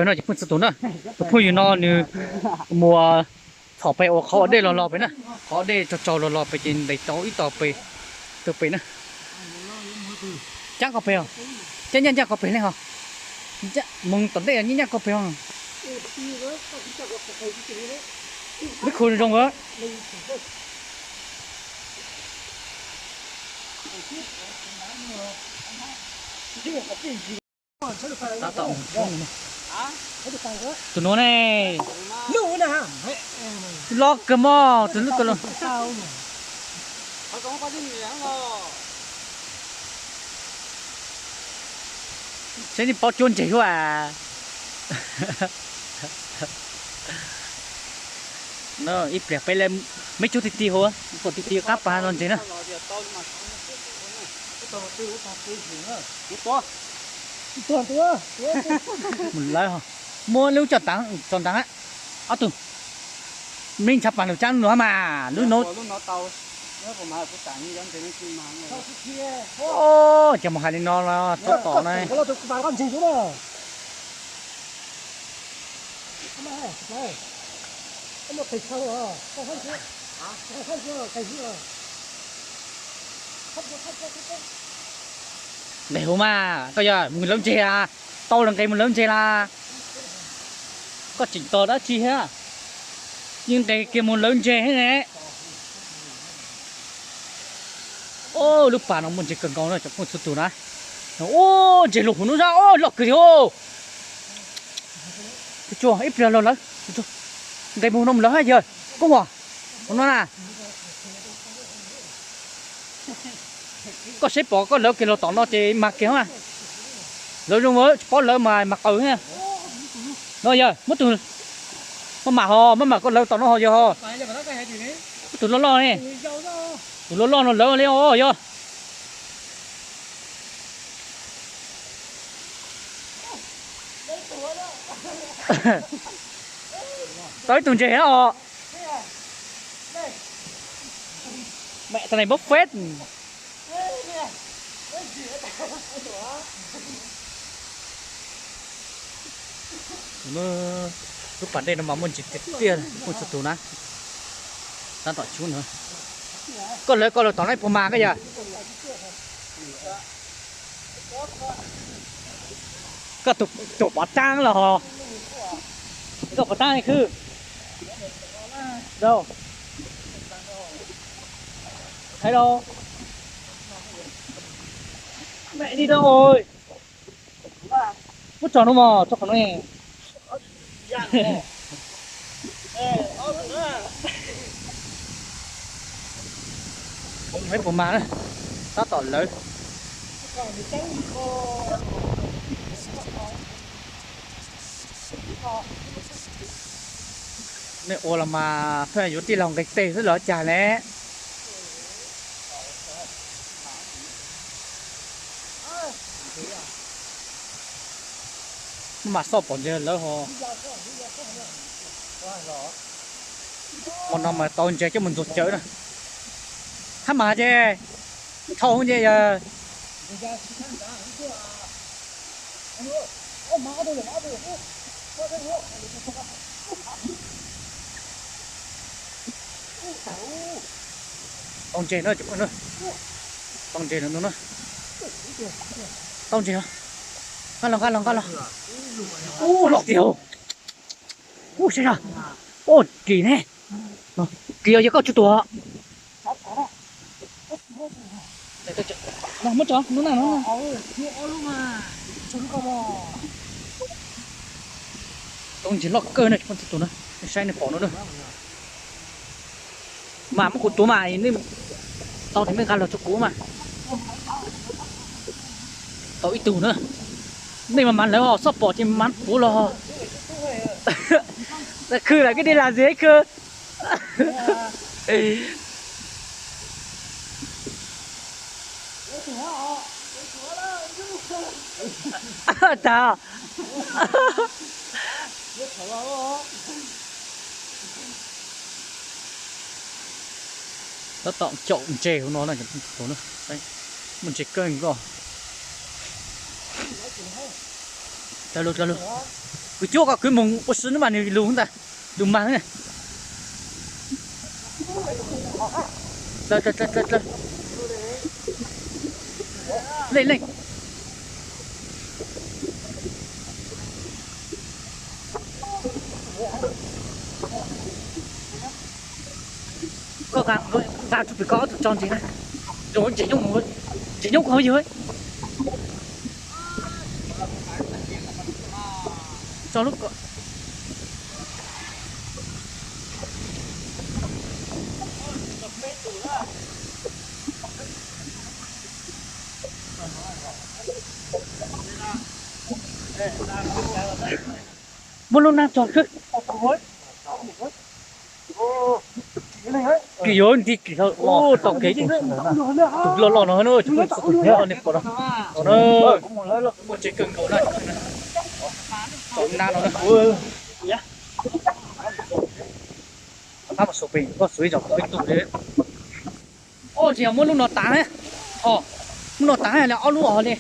No ces phooj ywg tus no, tus phooj ywg no nws mus txhom pem uas qhov dej los los pem na, qhov dej tsaus tsaus los los pem ces ntes tau ib tog pem, tau pem na. Cab koj pem os, cab ncaj ncaj koj pem ne ho, mus tom ntej ncaj ncaj koj pem os. Lub khu zoo a. Tus nuav ne, loj kawg mog, tus lub kawg los. Saib nej paub cuab ntseg huab a. Ib pliag peb le, meb cuab ti ti huv, kom ti ti qab pas los ntseg na. Mus lawv, muab lub coj tav tso ntaag, ob tug. Meb ntshaw pas lug cab lub nuav mas lub nuav. Ces mus hais li no los txhob tom na. Nqes huv mas koj yog mus lawv ntseg a, tau lawv nqes mus lawv ntseg las. Koj tseem tos dab tsi thiab? Yeej nqes kiag mus lawv ntseg thiab ne. Lub pas no muaj ntseg kawg nkaus na cov phooj ywg txhua tus na. Ub, ntseg lug huv nub zab, loj kawg li. Ib pliag los lawv, nqes mus no mus lawv hab yawg koob as. Ua no na, koj saib pom koj lawv kiag los tom no ces mag kiag. Lawv zoo tsis paub lawv mas mag qaws thiab. No yog muab tus maj mam ho, maj mam koj lawv tom no ho yog ho. Muab tus loj loj ne, tus loj loj no lawv li os yog. Tau ib tug ntseg os. Mẹ, thằng này bốc phét. Lub pas dej no mas muaj ntsis tiag tiag, muaj txhua tus na. Tab tom tshub na. Koj lawv koj lawv tom no puas mag koj yog? Koj tus pov taab los ho. Koj pov taab khwb. Rau. Hais rau. Mẹ đi đâu rồi? Muab tso no mog, tso qhov no. Meb puas mag na, tab tom lawv. Nej ua los mas pheej yuav tij laug nqis teg xwb los cas ne. Maj mam xauj pom ntses lawv ho. Hmo no mas tau ntses coj mus ntxuag cawv na. Hab mas ces dhau ces yog. Tau ntses na cov phooj ywg, tau ntses lawm no na. Tau ntses, nqa los nqa los nqa los. Ub, loj tiag. Ub, saib os. Ub, kim ne. Kim os, yog koj tsuj tuag. Muab tso no na, no na. Tau ntses loj kawg na cov phooj ywg txhua tus na, nej saib nej pom no na. Mas muab kuv tuav mas, tau ces mej nqa los rau kuv mas. Tau ib tug na. Nej mas mas lawv os, txhob pom ces mas kuv los. Khwv lawm, cái đi làm gì hết khư. Tag. Tab tom caum ntses hauv no na, muaj ntses kawg nkaus. Dlhau lug, dlhau lug. Kuv cuab kom kwv mus ua si no mas nws lus ntag, lus mag. Dlaw, dlaw, dlaw, dlaw, dlaw. Leej, leej. Koj nqa, nqa tsuj plis koj ob tug tso ntsis na. Zoo ntses nyob, ntses nyob kuv hauv yawg. Tso lub ko. Muab lub nab tso khwb. Kis yuav nti kis hlo, tau kev tus loj loj no, nej pom no, muaj tsev kawg nkaus na. Tau nab no na. Ab, mas xus pem koj xus ib zaug peb tug li. Ob, tsis yog muab lub no tav, ho, lub no tav li ob lub os li.